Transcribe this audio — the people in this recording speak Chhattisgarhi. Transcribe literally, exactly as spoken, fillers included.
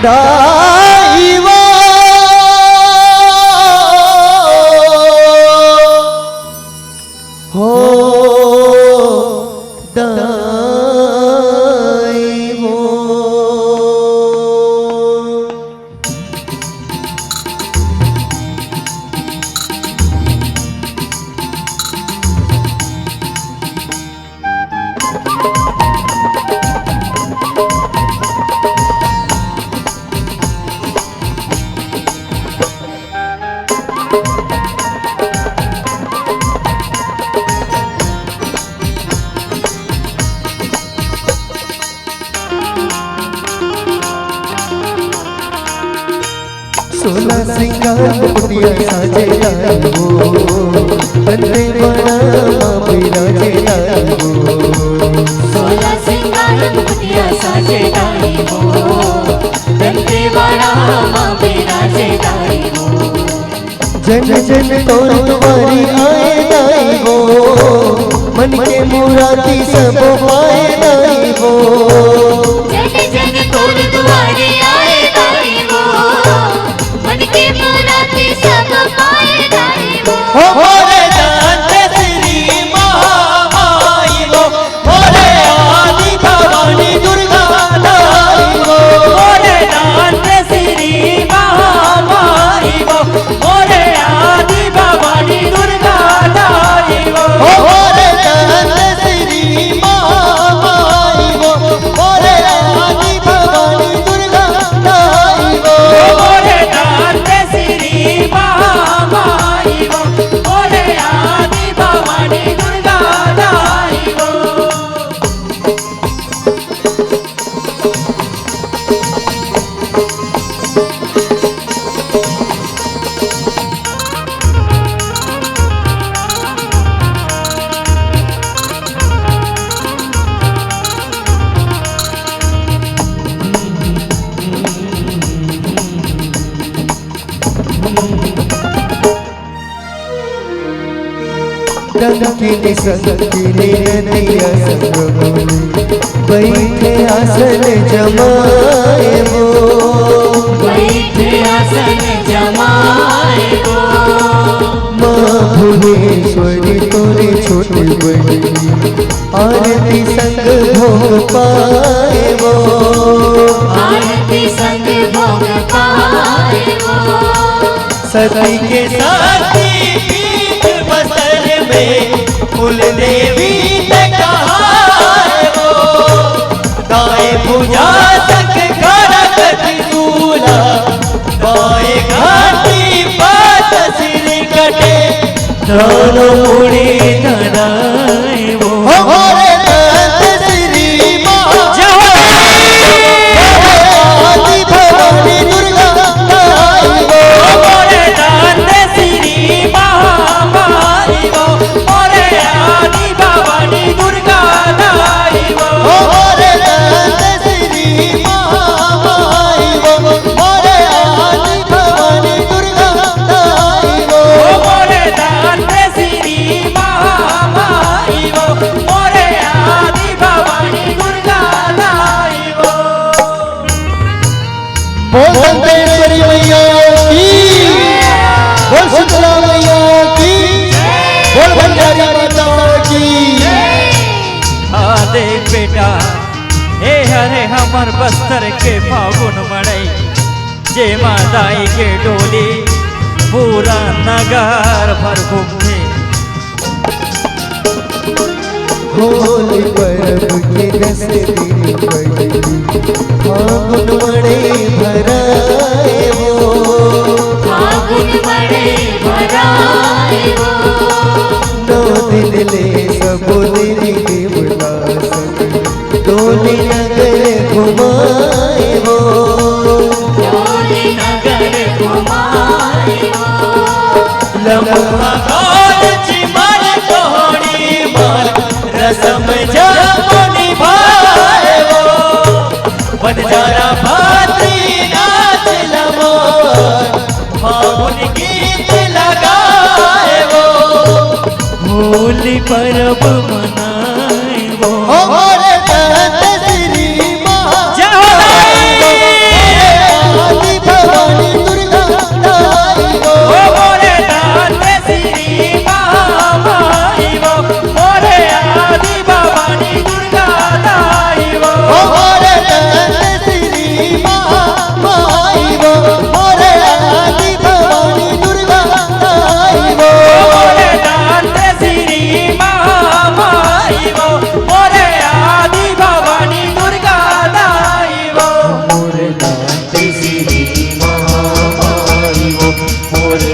दाई वो, हो दाई वो। सोला सिंगार मुकुटिया साजे दाई वो, तन ते बाड़ा माँ बिराजे दाई वो। सोला सिंगार मुकुटिया साजे दाई वो, तन ते बाड़ा माँ बिराजे दाई वो। जन जन तोर दुआरी आए दाई वो, मन के मुरादी सब पाए दाई वो। जन जन तोर दुआरी आए दाई वो, मन के मुरादी सब पाए दाई वो। हो मोरे दांत श्री महामाई वो, मोरे आदि भवानी दुर्गा दाई वो। मोरे दांत श्री महामाई वो, मोरे आदि भवानी दुर्गा दाई वो। मोरे दांत श्री महामाई वो, मोरे आदि भवानी दुर्गा दाई वो। मोरे दांत श्री महामाई वो, मोरे आदि भवानी दुर्गा दाई वो। डंकिनी संकिनी नदिया संग बोले, बैठे आसन जमाए वो। बैठे आसन जमाए वो। माँ भुवनेश्वरी तोरे छोटे बहिनी, आरती संग भोग पाए वो। आरती संग भोग पाए वो। सती के सती पीठ बस्तर में कुल देवी ने कहाए वो। दाएं भुजा तक खड़ा त्रिशूला, बाएं घाटी पात सिर कटे, दोनों मुड़ी धराए वो। हो मोरे दंत श्री महा-, जय हो। मोरे आदि भवानी दुर्गा दाई वो। मोरे दंत श्री महामाई वो, मोरे आदि भवानी दुर्गा दाई वो। मोरे दंत श्री महामाई वो, मोरे आदि भवानी दुर्गा दाई वो। मोरे दंत श्री महामाई वो, मोरे आदि भवानी दुर्गा दाई वो। बोल दंतेश्वरी मैया की, बोल शीतला मैया की, बोल भंडारी माता की। आ देख बेटा, ए हरे हमर बस्तर के फागुन मड़ई, जेमा दाई के डोली पूरा नगर भर घूमथे। होली परब के दस दिन पहिली, फागुन मड़ई भराए वो। फागुन मड़ई भराए वो। नौ दिन ले सबो देवी देवता संग, डोली नगर घुमाए वो। डोली नगर घुमाए वो। लम्हा घाट चिमर कोहड़ी मार, रसम जब निभाए वो। बंजारा भाती नाच लमार, फागुन गीत लगाए वो। होली परब मनाए वो। हो मोरे दंत श्री महा-, जय हो। मोरे